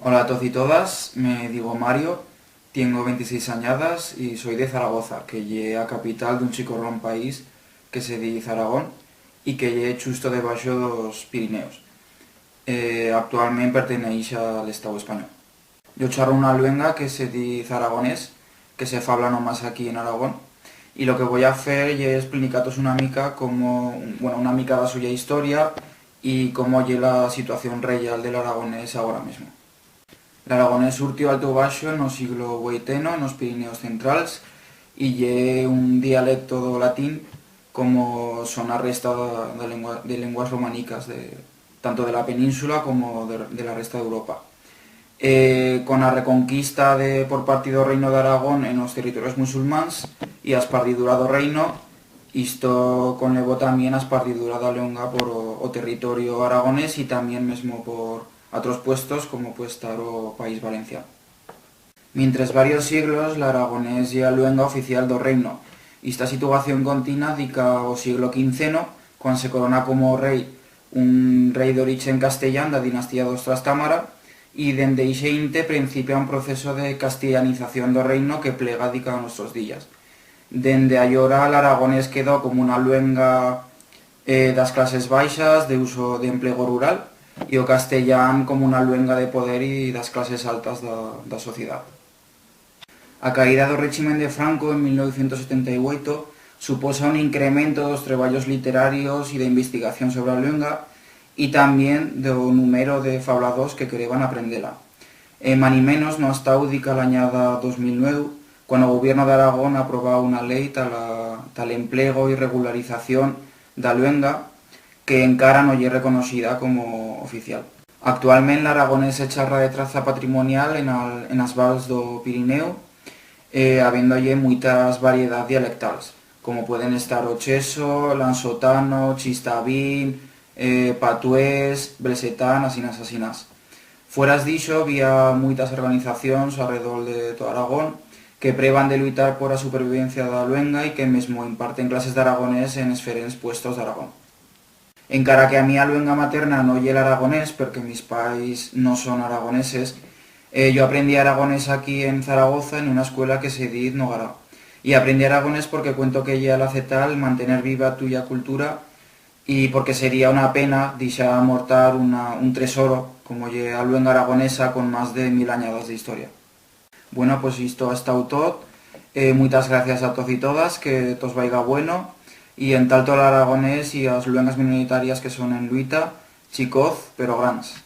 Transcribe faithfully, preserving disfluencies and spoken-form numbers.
Hola a toz y todas, me digo Mario, tiengo ventiséis anyadas y soi de Zaragoza, que ye a capital d'un chicorrón país que se diz Aragón y que ye chusto debaixo d'os Pirineos. Eh, actualment perteneix a l'Estau espanyol. Yo charro una luenga que se diz aragonés, que se fabla nomás aquí en Aragón, y lo que voi a fer ye explinicar-tos una mica cómo, bueno, una mica d'a suya historia y cómo ye la situación reyal de l'aragonés agora mesmo. L'aragonés surtió alto baixo en o siglo vueiteno en os Pirineos centrals y ye un dialecto d'o latín como son a resta de, de lengua-, de lenguas romanicas de, tanto de la península como de, de la resta d'Europa. Eh, con a reconquista de, por parte d'o Reino d'Aragón en os territorios musulmans y a espardidura d'o reino, isto conlevó tamién a espardidura d'a luenga por o, o territorio aragonés y tamién mesmo por atros puestos, como puede estar o País Valenciano. Mientres varios siglos, l'aragonés ye a luenga oficial d'o reino, y esta situación contina dica o siglo quinceno, cuan se corona como rei un rei d'orichen castellán d'a dinastía d'os Trastámara, y dende ixe inte principia un proceso de castellanización d'o reino que plega dica a nuestros días. Dende allora, l'aragonés quedó como una luenga, eh, d'as clases baixas, de uso d'emplego rural, y o castellán como una luenga de poder y d'as clases altas d'a, d'a sociedat. A caída d'o réchimen de Franco en mil novecientos setenta y ueito suposa un incremento d'os treballos literarios y d'investigación sobre a luenga y tamién d'o numero de fabladors que quereban aprender-la. Eh, manimenos no ha estau dica l'anyada dos mil nueu, cuan o gobierno d'Aragón ha aprobau una lei ta la, ta l'emplego y regularización d'a luenga, que encara no ye reconoixida como oficial. Actualment, l'aragonés se charra de traza patrimonial en al, en as vals d'o Pirineu, eh, habiendo-ie muitas variedat dialectals, como pueden estar o cheso, l'ansotano, chistavín, eh, patués, belsetán, asinas, asinas. Fueras d'ixo, bi ha muitas organizacions arredol de tot Aragón que preban de luitar por a supervivencia d'a luenga y que mesmo imparten clases d'aragonés en esferents puestos d'Aragón. Encara que a mía luenga materna no ye l'aragonés, perque mis pais no son aragoneses, eh, yo aprendí aragonés aquí en Zaragoza en una escuela que se diz Nogará. Y aprendí aragonés porque cuento que ye alacetal mantener viva tuya cultura y porque sería una pena dixar mortar una, un tresoro como ye a luenga aragonesa con más de mil anyadas de historia. Bueno, pues isto ha estau tot. Eh, muitas gracias a toz y todas, que tos vaiga bueno, y entalto l'aragonés y as luengas minoritarias que son en luita, chicoz, pero grans.